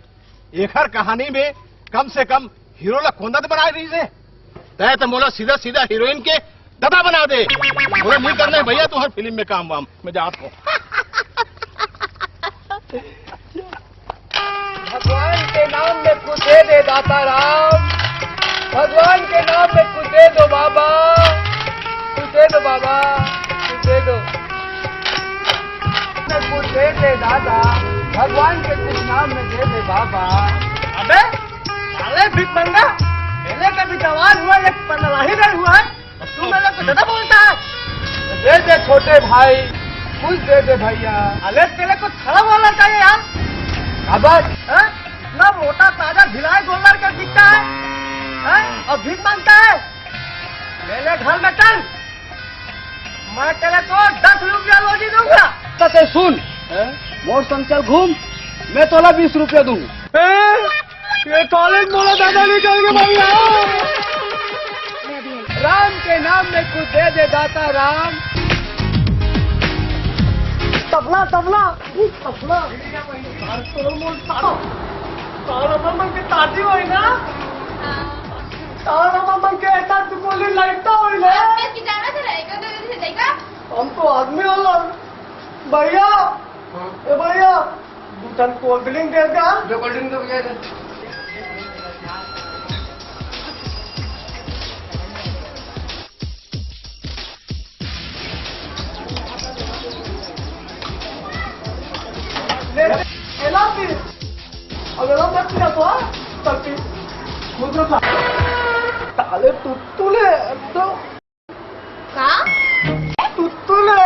एकर कहानी में कम से कम हीरो ला कोंदा तो बनाए रही से। तय तो मोला सीधा सीधा हीरोइन के ददा बना दे। मोला नहीं करना है भैया तुम्हार फिल्म में काम वाम, मैं जात हूँ। भगवान के नाम में कुछ दे दे दाता राम, भगवान के नाम में कुछ दे दो बाबा, कुछ दे दो बाबा, कुछ दे दो। कुछ दे दे दादा, भगवान के कुछ नाम में दे दे बाबा। अबे साले भिखमंगा, मेले का भी जवान हुआ, एक पनवाही नहीं हुआ है, और तू मेरे को दादा बोलता है? दे दे छोटे भाई, कुछ दे दे भैया। अरे तेरे को खड़ा बोलना चाहिए यार। अबे हैं? इतना मोटा ताजा भिलाई गोलर का दिखता है, हैं? और भीख मांगता है। मेरे घर में चल, मैं तेरे को दस रुपया रोजी दूंगा। तो ते सुन, हैं? मोर संग चल घूम, मैं तोला बीस रुपया दूंगा। ए, ये कॉलेज मोला दादा नहीं करेंगे भैया। राम के नाम में कुछ दे दे दाता राम। तबला, तबला, तबला। तारा मन के ताजी होई ना? तारा मन के ऐसा दुकोली लाइट तो होई ना? आपके की जाना था रहेगा, तो इधर जाएगा। हम तो आदमी होला। भैया, हाँ? ए भैया, दू ठन कोल्ड ड्रिंक दे दे। दो कोल्ड ड्रिंक दो भैया। ले, एला पी। अब एला मत पिया तो, हाँ? तब पी। खुद रखा। ताले तुत्तू ले, तो का? तुत्तू ले।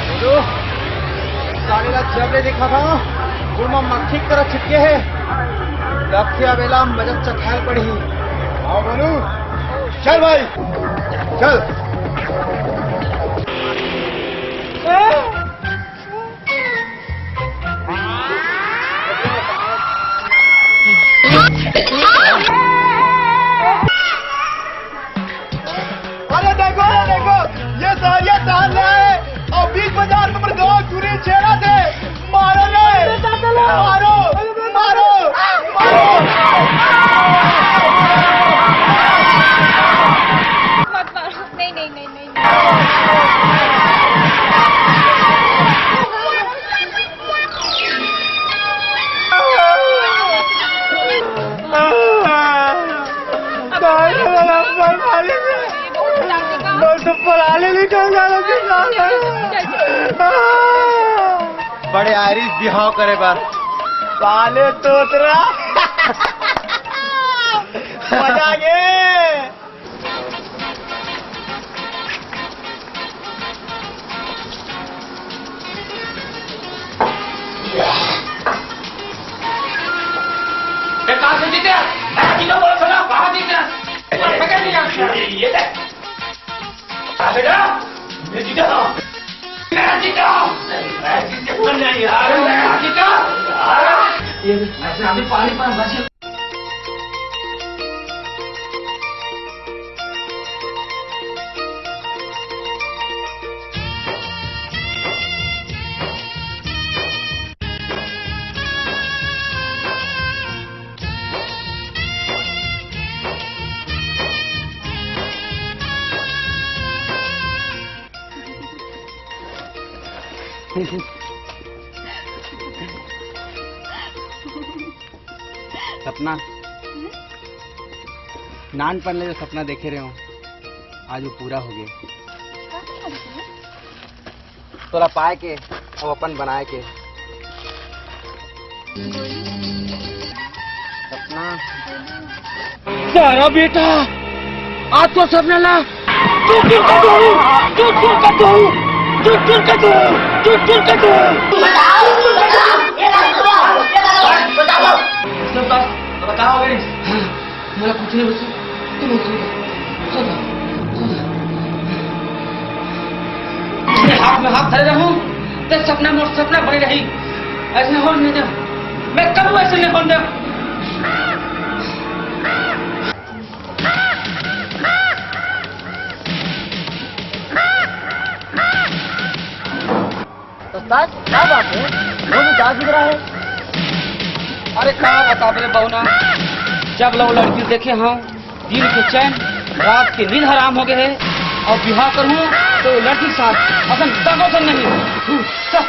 बोलो, साले ला जब ले देखा था, गुड़मा मक्खी की तरह चिपके है। तब से अब एला मजा चखायल पड़ी। आओ बोलू, चल भाई, चल। अरे देखो, अरे देखो, ये सार, ये सार ले आए और बीच बाजार में दो चूरी छेड़ा थे। मारो रे, मारो, मारो, मारो। मत मारो। नहीं, नहीं, नहीं, नहीं, नहीं। मैं तो पराली निकल जा रहा था। बड़े आयरिश बिहाव करे बर। साले तोतरा। मजा आ गए। बेटा, मैं जीता हूँ। मैं जीता हूँ। मैं जीता हूँ। नहीं यार, मैं जीता हूँ। ये, मैं अभी पानी पर बच सपना, नानपन ले जो सपना देखे रहे हो, आज वो पूरा हो गया। तोला पाए के, अउ अपन बनाए के। सपना। प्यारा बेटा, आज तो सपना ला। चुर चुर कर दो, चुर चुर कर दो, चुर चुर कर दो, चुर चुर कर दो। बताओ, बताओ, बताओ। बताओ, बताओ, बताओ। मोला कुछ नहीं बची, तुम उठो, सो जाओ, सो जाओ। अपने हाथ में हाथ धरे रहूं, तो सपना मोर सपना बने रही। ऐसे नहीं होने दे, मैं कबू ऐसे नहीं होने दे। उस्ताद, क्या बात है? बहुत उदास दिख रहा है। अरे का बताबे रे बहुना, जब ले वो लड़की देखे हंव, दिन के चैन, रात के नींद हराम हो गए हे। अउ बिहाव करहूं तो वो लड़की के साथ अपन दगो से नहीं। चल।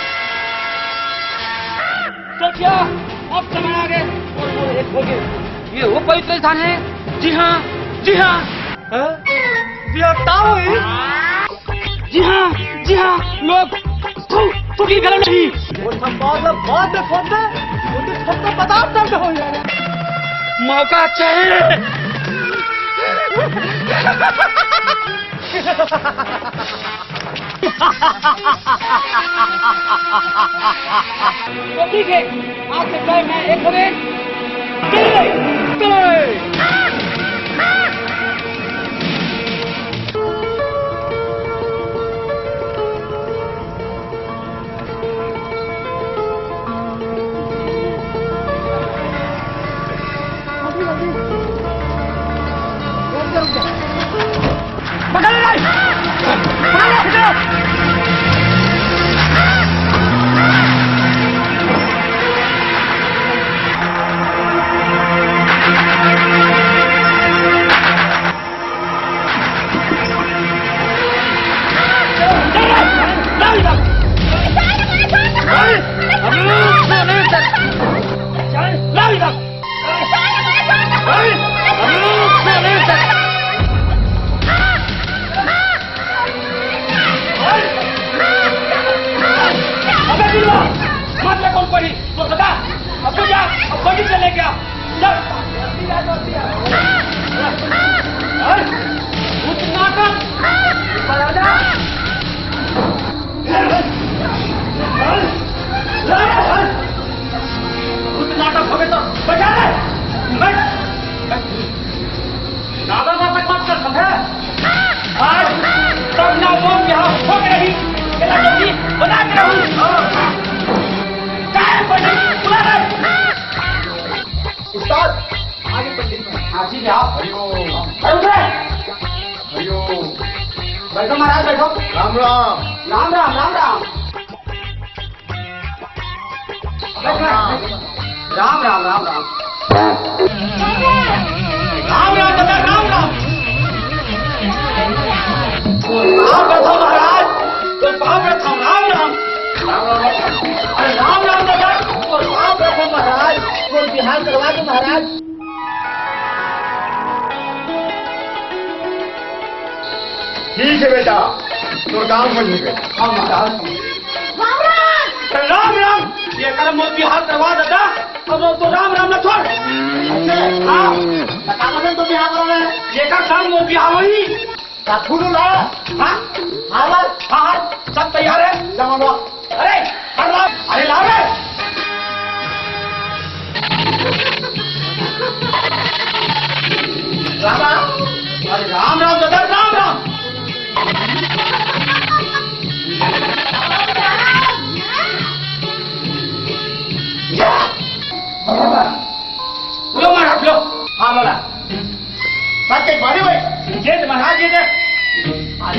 तो क्या अब समय आ गए और वो एक हो गए। ये वो पवित्र स्थान है। जी हाँ, जी हाँ। हाँ? बिहाव होई? जी हाँ, जी हाँ, लोग थू, थूकी गलत नहीं। वो सब बात, बात में फोड़ दे, वो तो सब तो पचास साल का हो यार। मौका चाहिए। तो ठीक है, आज से कल मैं एक हो गए। चलो, चलो। अबे बिलवा, मत ले कौन पड़ी, तो बता, अब तो जा, अब बड़ी चले गया। चल। अरे, भूत नाटक। भूत नाटक हो गए तो बजा ले। बैठ। ज्यादा नाटक मत कर, समझे? आज तब ना वो यहाँ हो गई, तेरा जल्दी बना के रहूँ। काय पड़ी, बुला ले। उस्ताद, आगे पंडित में। हाँ, ठीक है, आओ। हरिओम। अरे, उठे। हरिओम। बैठो महाराज, बैठो। राम राम। राम राम, राम राम। बैठो, बैठो। राम राम, राम राम। राम राम दादा, राम राम। राम राम महाराज, तो पाँव पड़त हंव, राम राम। राम राम। अरे राम राम दादा, तो पाँव पड़त हंव महाराज, तो बिहाव करवा दो महाराज। ठीक है बेटा, तोर काम बन गए। हाँ महाराज। राम राम। राम राम। ये कर मोर बिहाव करवा दादा, अब तो राम राम ना छोड़। हाँ। बता बदन तो बिहाव करवा है। ये कर काम मोर बिहाव होही। का फूल ला? हाँ? हाँ, ला। हाँ, हाँ, सब तैयार है। जमा लो। अरे, अरे ला, अरे ला रे। राम राम। अरे राम राम दादा, राम राम।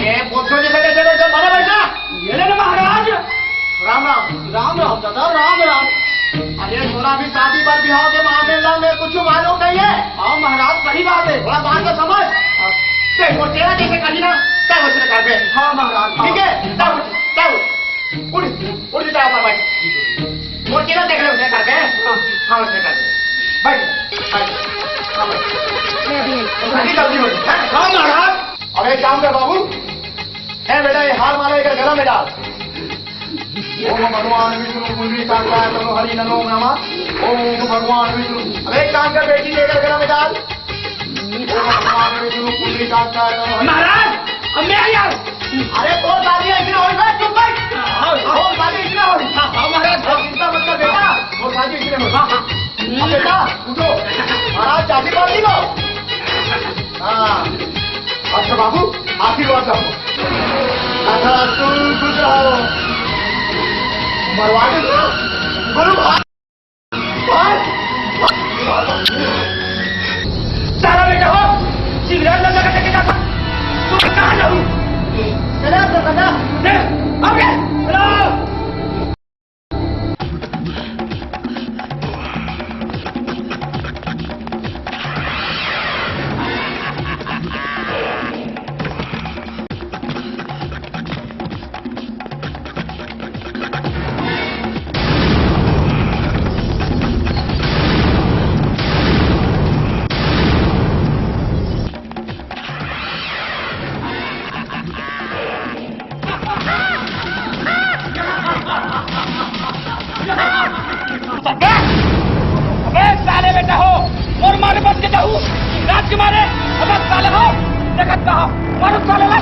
ए, बुद्धू जी से कैसे बैठे? बने बैठा। ये ले ना महाराज। राम राम। राम राम दादा, राम राम। अरे सुना, अभी शादी बर बिहाव के मामला में कुछ मालूम नहीं है। हाँ महाराज, सही बात है। थोड़ा बात को समझ। देख, वो तेरा जैसे कही ना, तब उसने कर दे। हाँ महाराज, हाँ। ठीक है, तब, तब। उठ, उठ जा, भाई। वो तेरा देख ले, उसने कर दे। हाँ, हाँ, उसने कर दे। बैठ, बैठ। हाँ, बैठ। मैं अभी आई। जल्दी, जल्दी हो। हाँ, महाराज। अब एक काम कर बाबू, ए बेटा, ये हार माला एकर गला में डाल। ओम भगवान विष्णु पुंडरीकाक्षाय तनो हरि नमो नमः। ओम भगवान विष्णु। अब एक काम कर बेटी, एकर गला में डाल। ओम भगवान विष्णु पुंडरीकाक्षाय तनो हरि। महाराज, अब मैं आ यार। अरे तोर शादी ऐसी ना होई बे, चुप बैठ। हाँ, हाँ। तोर शादी ऐसी ना होई। हाँ, हाँ, महाराज। चिंता मत कर बेटा, तोर शादी ऐसी ना होई। हाँ, हाँ। अब बेटा, उठो। महाराज, चाबी मार दी लो। हाँ। अच्छा बाबू, आशीर्वाद लो। अच्छा, तू खुश रहो। मरवा दे तू। बोलो भाई। भाई। साला बेटा हो, सिगरेट लगा के जाता। तू कहाँ जाऊँ? चला तो कदा। दे, अब ये, चलो। अबे, अबे साले बेटा हो, मोर मारे बच के जाऊ, राज के मारे, अबे साले हो, देखत का हो, मारो साले ला।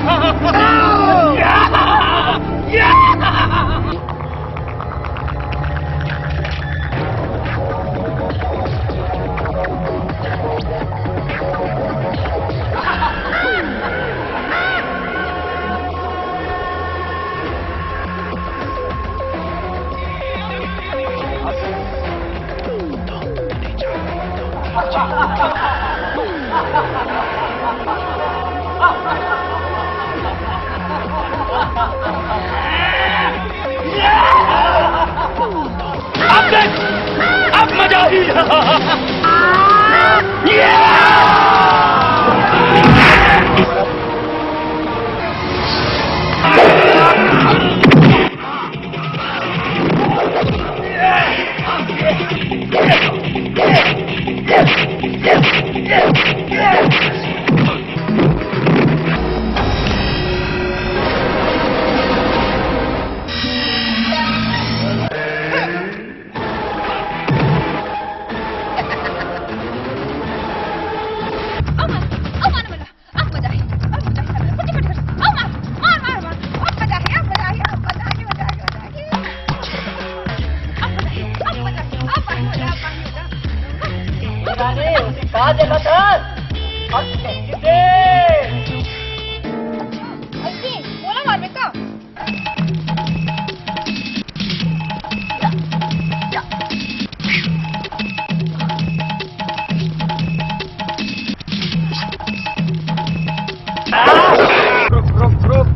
अब देख, अब मजा ही। अब मजा आही, अब मजा आही, साला, फटाफट कर। अब मार, मार, मार, मार। अब मजा आही, अब मजा आही, अब मजा आही, मजा आही, मजा आही। अब मजा आही, अब मजा आही, अब आही मजा, अब आही मजा। रानी, का देखत हस? अब किसे? अजी, बोला मार में का? रुक, रुक, रुक।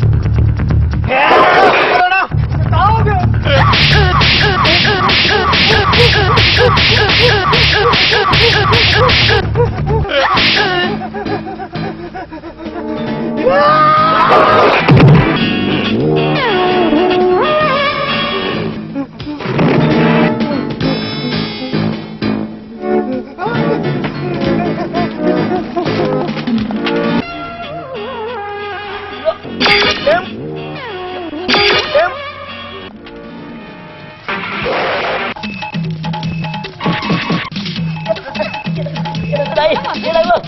नहीं, ये driver, ये driver,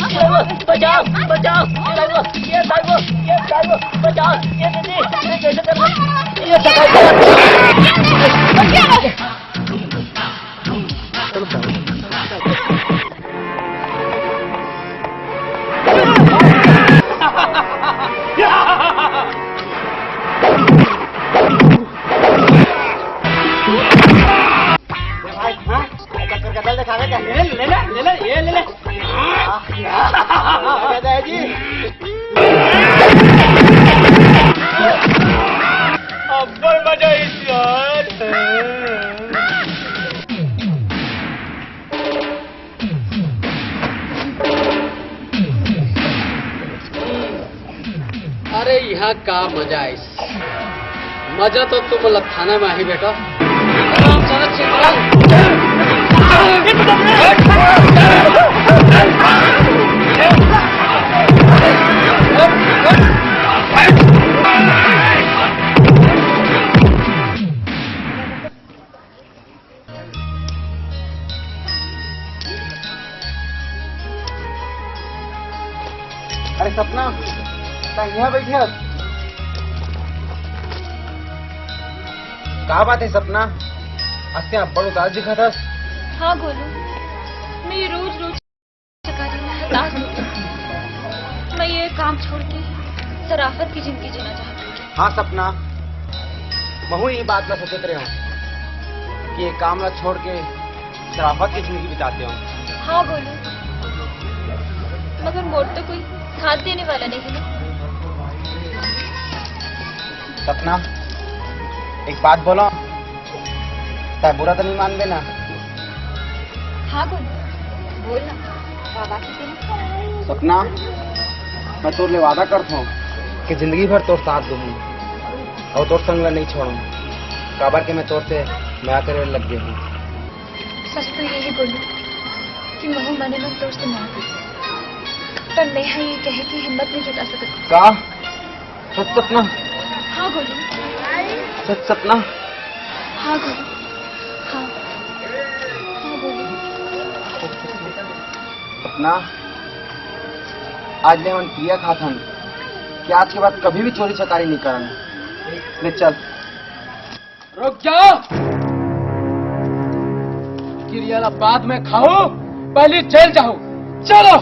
बचाओ, बचाओ, ये driver, ये driver, ये driver, बचाओ, ये दीदी, ये कैसे कर रहे? ये driver। भाई, हाँ? चक्कर का दल दिखावे क्या? ले ले, ले ले, ये ले ले। हाँ। दादाजी। अरे, यहाँ का मजा आइस? मजा तो तुम लोग थाना में आही, बेटा। अरे सपना, तैं यहाँ बैठे हस? का बात है सपना? आज तैं अब्बड़ उदास दिखत हस। हाँ गोलू, मैं ये रोज रोज चक्कर में हताश हो गई। मैं ये काम छोड़ के सराफत की जिंदगी जीना चाहती हूँ। हाँ सपना, महूँ ये बात ला सोचत रहे हूँ कि ये काम ला छोड़ के सराफत की जिंदगी बिताते हूँ। हाँ गोलू, मगर मोर तो कोई साथ देने वाला नहीं है ना। सपना, एक बात बोलो, तैं बुरा तो नहीं मानबे ना? हाँ गोलू, बोल ना, का बात है तेरी? सपना, मैं तोर ले वादा करत हूँ कि जिंदगी भर तोर साथ दूँ और तोर संग ला नहीं छोड़ूँ, काबर के मैं तोर से मया करे लग गए हूँ। सच तो यही गोलू कि महूँ मने मन तोर से मया करी, पर मैं हाँ ये कहे की हिम्मत नहीं जुटा सकत। का? सच सपना? हाँ गोलू। सच सपना? हाँ गोलू। हाँ। हाँ गोलू। सपना, आज ले हमन किरिया खात हन कि आज के बाद कभी भी चोरी चकारी नहीं करन। ले चल। रुक जाओ। किरिया ला बाद में खाओ, पहले जेल जाओ। चलो।